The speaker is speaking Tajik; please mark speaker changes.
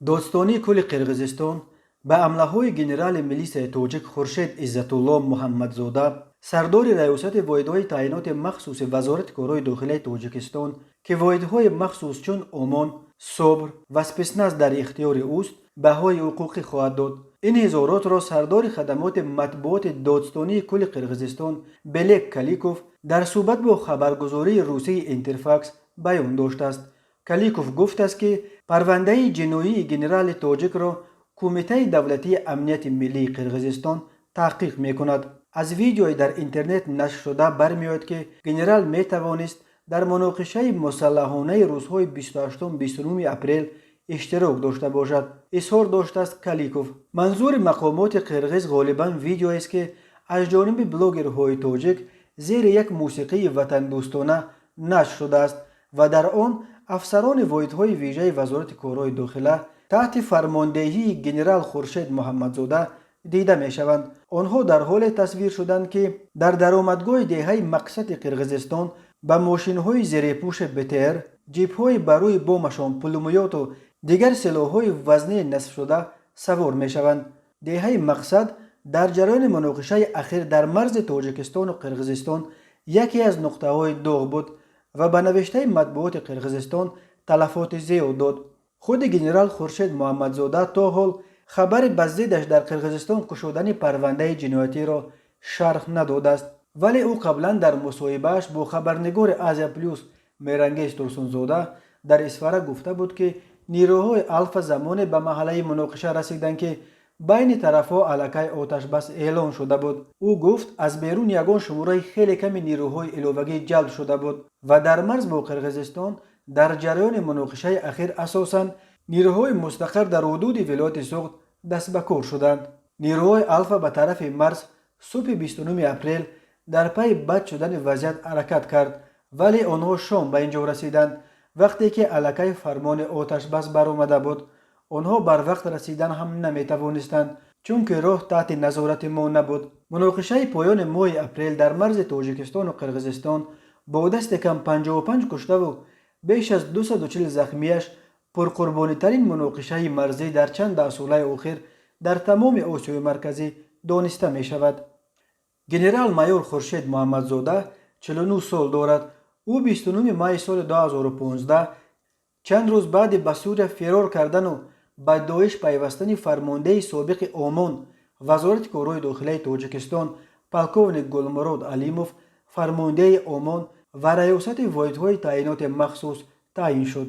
Speaker 1: Додстонии кулли Қирғизистон ба ҳамлаҳои генерали милисияи тоҷик Хуршед Иззатулло Муҳаммадзода, сардори Раёсати воҳидҳои таъиноти махсуси Вазорати корҳои дохилаи Тоҷикистон, ки воҳидҳои махсус чун ОМОН, СОБР ва спецназ дар ихтиёри ӯст, баҳои ҳуқуқӣ хоҳад дод. Ин изҳоротро сардори хадамоти матбуоти Додстонии кулли Қирғизистон Белек Каликов дар суҳбат бо хабаргузории русии Интерфакс баён доштааст. Каликов гуфтааст, ки парвандаи ҷиноии генерали тоҷикро Кумитаи давлатии амнияти миллии Қирғизистон таҳқиқ мекунад. Аз видеои дар интернет нашршуда бармеояд, ки генерал метавонист дар муноқишаи мусаллаҳонаи рӯзҳои 28-29 апрел иштирок дошта бошад, изҳор доштааст Каликов. Манзури мақомоти қирғиз ғолибан видеоест, ки аз ҷониби блогерҳои тоҷик зери як мусиқии ватандӯстона нашр шудааст ва дар он афсарони воҳидҳои вижаи Вазорати корҳои дохила таҳти фармондеҳии генерал Хуршед Муҳаммадзода дида мешаванд. Онҳо дар ҳоле тасвир шуданд, ки дар даромадгоҳи деҳаи Мақсади Қирғизистон ба мошинҳои зерепӯши БТР, ҷипҳои ба рӯи бомашон пулемёту дигар силоҳҳои вазнии насбшуда савор мешаванд. Деҳаи Мақсад дар ҷараёни муноқишаи ахир дар марзи Тоҷикистону Қирғизистон яке аз нуқтаҳои доғ буд ва, ба навиштаи матбуоти Қирғизистон, талафоти зиёд дод. Худи генерал Хуршед Муҳаммадзода то ҳол хабари ба зиддаш дар Қирғизистон кушодани парвандаи ҷиноятиро шарҳ надодааст, вале ӯ қаблан дар мусоҳибааш бо хабарнигори Азия Плюс Меҳрангез Турсунзода дар Исфара гуфта буд, ки нирӯҳои Алфа замоне ба маҳаллаи муноқиша расиданд, ки байни тарафҳо аллакай оташбас эълон шуда буд. Ӯ гуфт, аз берун ягон шумораи хеле ками нирӯҳои иловагӣ ҷалб шуда буд ва дар марз бо Қирғизистон дар ҷараёни муноқишаи ахир асосан нирӯҳои мустақар дар ҳудуди вилояти Суғд даст ба кор шуданд. Нирӯҳои Алфа ба тарафи марз субҳи 29 апрел дар пайи бад шудани вазъият ҳаракат кард, вале онҳо шом ба ин ҷо расиданд, вақте ки аллакай фармони оташбас баромада буд. Онҳо барвақт расидан ҳам наметавонистанд, чунки роҳ таҳти назорати мо набуд. Муноқишаи поёни моҳи апрел дар марзи Тоҷикистону Қирғизистон бо дасти кам 55 куштаву беш аз 240 захмияш пурқурбонитарин муноқишаи марзӣ дар чанд даҳсолаи охир дар тамоми Осиёи Марказӣ дониста мешавад. Генерал-майор Хуршед Муҳаммадзода 49 сол дорад. Ӯ 29 майи соли 2015, чанд рӯз баъди ба Сурия фирор кардану ба Доиш пайвастани фармондеҳи собиқи ОМОН Вазорати корҳои дохилаи Тоҷикистон полковник Гулмурод Алимов, фармондеҳи ОМОН ва Раёсати воҳидҳои таъиноти махсус таъин шуд.